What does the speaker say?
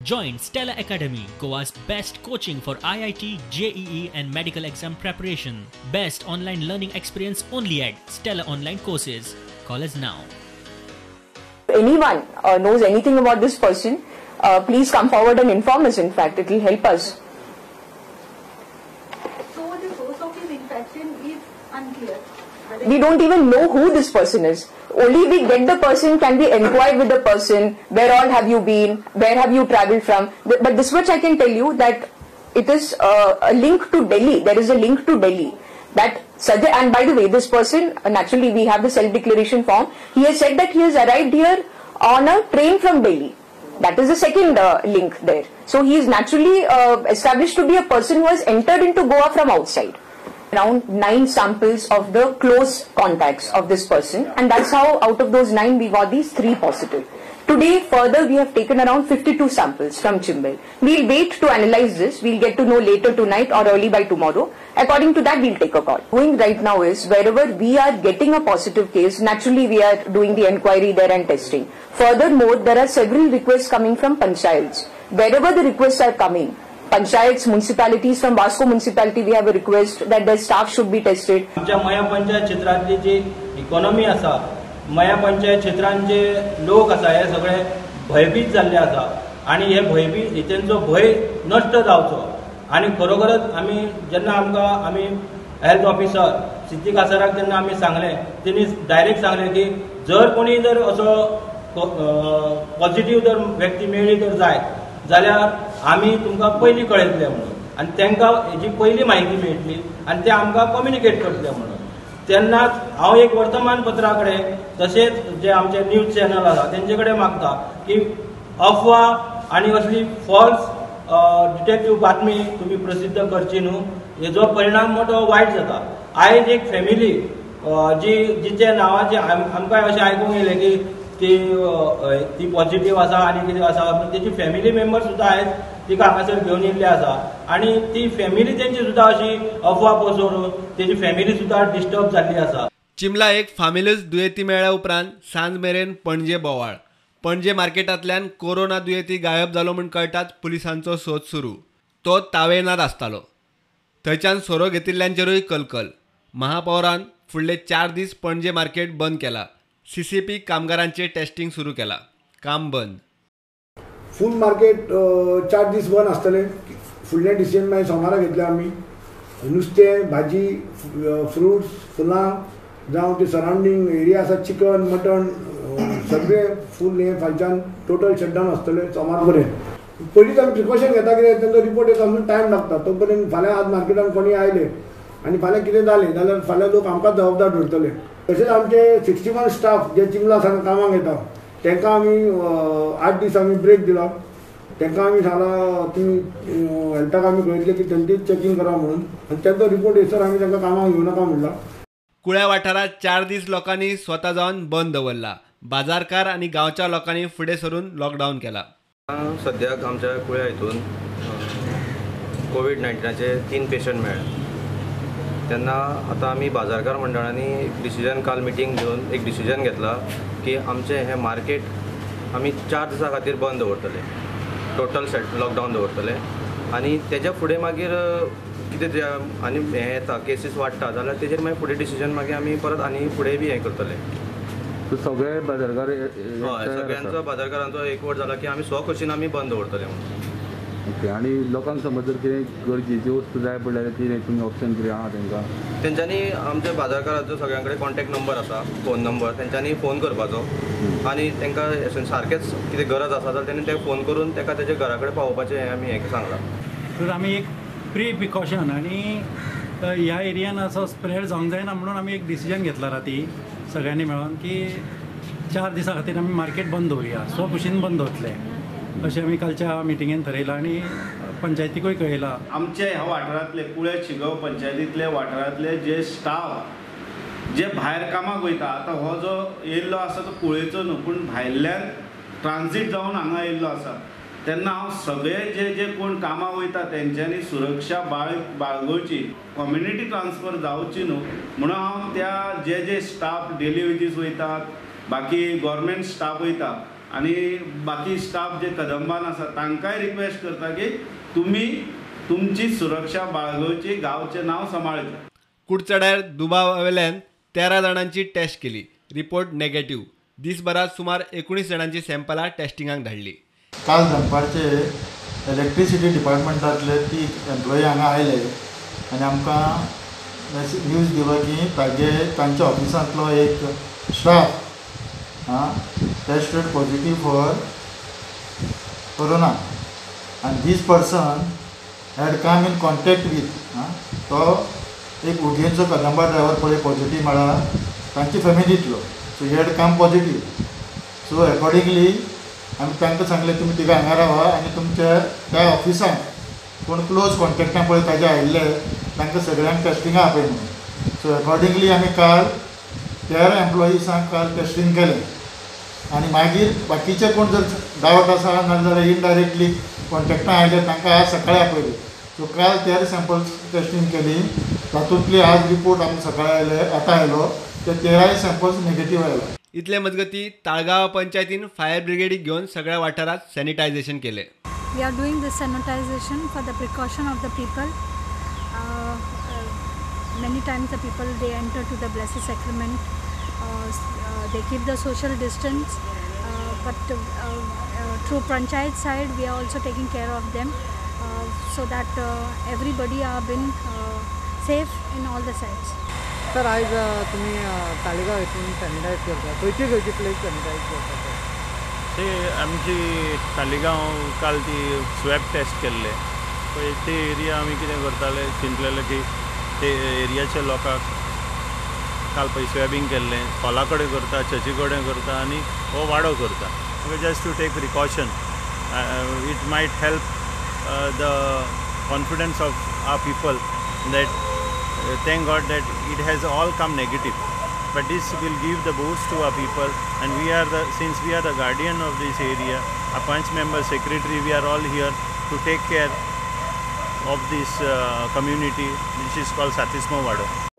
Join Stella Academy, Goa's best coaching for IIT, JEE and medical exam preparation. Best online learning experience only at Stella Online Courses. Call us now. Anyone knows anything about this person, please come forward and inform us. In fact, it will help us. So the source of his infection is unclear. We don't even know who this person is. Only we get the person, can we inquire with the person, where all have you been, where have you travelled from. But this much I can tell you that it is a link to Delhi. There is a link to Delhi. That and by the way, this person, naturally we have the self-declaration form. He has said that he has arrived here on a train from Delhi. That is the second link there. So he is naturally established to be a person who has entered into Goa from outside. Around 9 samples of the close contacts of this person, and that's how out of those 9 we got these 3 positive. Today further we have taken around 52 samples from Chimbel. We'll wait to analyze this. We'll get to know later tonight or early by tomorrow. According to that, we'll take a call. Going right now is wherever we are getting a positive case, naturally we are doing the enquiry there and testing. Furthermore, there are several requests coming from panchayats. Wherever the requests are coming, panchayats, municipalities, from Vasco municipality we have a request that their staff should be tested. आमच्या मया पंचायत क्षेत्रांतली जी economy आसा, मया पंचायत क्षेत्रांत जे लोक आसा हे सगळे भयभीत जाल्ले आसा आनी हे भयभीत तेंचो भंय नश्ट जावचो आनी खरोखरच आमी जेन्ना आमकां आमी हेल्थ ऑफिसर सिद्दीक आसाराक जेन्ना आमी सांगलें, तेणी डायरेक्ट सांगलें की जर कोणी जर असो पॉझिटिव्ह जर व्यक्ती मेळ्ळी तर जायत जाल्यार आमी तुमकां पयलीं कळयतले म्हणून आनी तांकां हेजी पयली म्हायती मेळटली आनी ते आमकां कम्युनिकेट करतले म्हणून. तेन्नाच हांव एक वर्तमानपत्रा कडेन तशेंच जे आमचे न्यूज चॅनल आसा तेंचे कडेन मागता की अफवा आनी असली फॉल्स डिटेक्टीव बातमी तुमी प्रसिद्ध करची न्हू, हेजो परिणाम मोठो वायट जाता. आयज एक फॅमिली जी जिच्या नांवाचें आमकां अशें आयकूंक येयलें की ती पॉझिटिव्ह आसा आनी कितें आसा, तेजी फॅमिली मेंबर सुद्दां आयज तिका हांगासर घेवन येयल्ली आसा आनी ती फॅमिली तेंची सुद्दां अशी अफवा पसरून तेजी फॅमिली सुद्दां डिस्टर्ब जाल्ली आसा. चिमला एक फामिलूच दुयेंती मेळ्ळ्या उपरांत सांज मेरेन पणजे बोवाळ. पणजे मार्केटांतल्यान कोरोना दुयेंती गायब जालो म्हूण कळटाच पुलिसांचो सोद सुरू. तो तावेनात आसतालो. थंयच्यान सोरो घेतिल्ल्यांचेरूय कलकल. महापौरान फुडले 4 दीस पणजे मार्केट बंद केला. सीसीपी कामगारांचे टेस्टिंग सुरू केला. काम बंद. फूल मार्केट 4 दीस बंद आसतलें. फुडलें डिसिजन मागीर सोमारा घेतलें आमी. नुस्तें, भाजी, फ्रुट्स, फुलां जावं ते सरावंडींग एरिया आसा, चिकन, मटण सगळें फूल हें फालच्यान टोटल शटडावन आसतलें सोमार पर्यंत. पयलींच आमी प्रिकॉशन घेता कित्याक तांचो रिपोर्ट येता म्हणून टायम लागता. तो पर्यंत फाल्यां आज मार्केटान कोणी आयले आनी फाल्यां कितें जालें जाल्यार फाल्यां लोक आमकां जबाबदार धरतले. तशेंच आमचे 61 स्टाफ जे चिमला सावन कामाक येता तांकां आमी 8 दीस आमी ब्रेक दिला. तांकां आमी सांगलां तुमी हेल्थाक आमी कळयतले की तांची चॅकिंग करा म्हणून आनी तांचो रिपोर्ट येसर आमी तांकां कामाक येवं नाका म्हणलां. कुळ्या वाठारांत 4 दीस लोकांनी स्वता जावन बंद दवरला. बाजारकार आनी गांवच्या लोकांनी फुडें सरून लॉकडावन केला. सद्याक आमच्या कुळ्या हितून कोवीड-19चे 3 पेशंट मेळ्ळे. तेन्ना आतां आमी बाजारकार मंडळांनी एक डिसिजन काल मिटींग घेवन एक डिसिजन घेतला की आमचें हें मार्केट आमी 4 दिसां खातीर बंद दवरतले, टोटल लॉकडावन दवरतले आनी तेज्या फुडें मागीर कितें आनी हें येता केसीस वाडटा जाल्यार तेजेर मागीर फुडें डिसिजन मागीर आमी परत आनी फुडें बी हें करतले. सगळे बाजारकार, हय, सगळ्यांचो बाजारकारांचो एकवट जाला की आमी स्वखुशीन आमी बंद दवरतले म्हणून. ओके, आनी लोकांक समज जर कितें गरजेची वस्तू जाय पडल्यार कितें तुमी ऑप्शन कितें आहा तांकां? तेंच्यांनी आमच्या बाजारकाराचो सगळ्यां कडेन कॉन्टेक्ट नंबर आसा, फोन नंबर, तेंच्यांनी फोन करपाचो आनी तांकां सारकेंच कितें गरज आसा जाल्यार तेणी ते फोन करून ताका तेच्या घरा कडेन पावोवपाचें हें आमी हें सांगलां. तर आमी एक प्री प्रिकॉशन आनी ह्या एरियान असो स्प्रेड जावंक जायना म्हणून आमी एक डिसिजन घेतला राती सगळ्यांनी मेळोन की 4 दिसां खातीर आमी मार्केट बंद दवरुया, स्वखुशीन बंद दवरतले अशें आमी कालच्या मिटिंगेन थरयलां आनी पंचायतीकूय कळयलां. आमच्या ह्या वाठारांतले कुळे शिगांव पंचायतींतले वाठारांतले जे स्टाफ जे भायर कामाक वयता, आतां हो जो येयल्लो आसा तो कुळेचो न्हू पूण भायल्यान ट्रान्जीट जावन हांगा येयल्लो आसा, तेन्ना हांव सगळे जे जे कोण कामाक वयता तेंच्यांनी सुरक्षा बाळगोवची, कम्युनिटी ट्रान्सफर जावची न्हू म्हणून हांव त्या जे जे स्टाफ डेली वेजीस वयतात, बाकी गव्हर्मेंट स्टाफ वयता आनी बाकी स्टाफ जे कदंबान आसा तांकांय रिक्वेस्ट करता की तुमी तुमची सुरक्षा बाळगोवची, गांवचें नांव सांबाळचें. कुडचड्यार दुबावावेल्यान 13 जाणांची टेस्ट केली, रिपोर्ट नेगेटिव्ह. दिसभरात सुमार 19 जाणांची सॅम्पलां टेस्टिंगाक धाडली. काल दनपारचे इलेक्ट्रिसिटी डिपार्टमेंटांतले 3 एम्प्लॉई हांगा आयले आनी आमकां न्यूज दिलो की ताजे तांच्या ऑफिसांतलो एक staff tested positive for corona आनी this person had come in contact with तो एक उडयेंचो कदंबा ड्रायव्हर पळय पॉजिटीव मेळ्ळा तांची फॅमिलींतलो. So he had come positive. So accordingly आमी तांकां सांगलें तुमी तिगा हांगा रावा आनी तुमच्या त्या ऑफिसांत कोण क्लोज कॉन्टॅक्टान पळय ताजे आयिल्ले तांकां सगळ्यांक टेस्टिंगाक आपय म्हणून. सो एकॉर्डिंगली आमी काल 13 एम्प्लॉइजांक काल टेस्टिंग केलें आनी मागीर बाकीचे कोण जर डावट आसा नाजाल्यार इनडायरेक्टली कॉन्टॅक्टान आयले तांकां आज सकाळीं आपयले. सो काल 13 सॅम्पल्स टेस्टिंग केली, तातूंतली आज रिपोर्ट आमकां सकाळीं आयले, आतां आयलो ते 13 सॅम्पल्स नेगेटीव आयले. इतले मजगती ताळगांव पंचायतीन फायर ब्रिगेडीक घेवन सगळ्या वाठारात सॅनिटायझेशन केले. We are doing this sanitization for the precaution of the people. Many times the people they enter to the Blessed Sacrament, they keep the social distance, but through panchayat side we are also taking care of them, so that everybody are been safe in all the sides. Sir, आयज तुमी ताळेगांव हितून sanitise करता, खंयची खंयची place sanitise करता? ते आमची तालिगांव काल ती स्वॅब टेस्ट केल्ले पळय ते एरिया आमी कितें करताले चिंतलेले की ते एरियाच्या लोकांक काल पळय स्वॅबिंग केल्लें, हॉला कडेन करता, चर्ची कडेन करता आनी हो वाडो करता. Just to take precaution, it might help the confidence of our people that thank God that it has all come negative, but this will give the boost to our people, and we are the, since we are the guardian of this area, our panch member secretary, we are all here to take care of this community which is called Satismo Wado.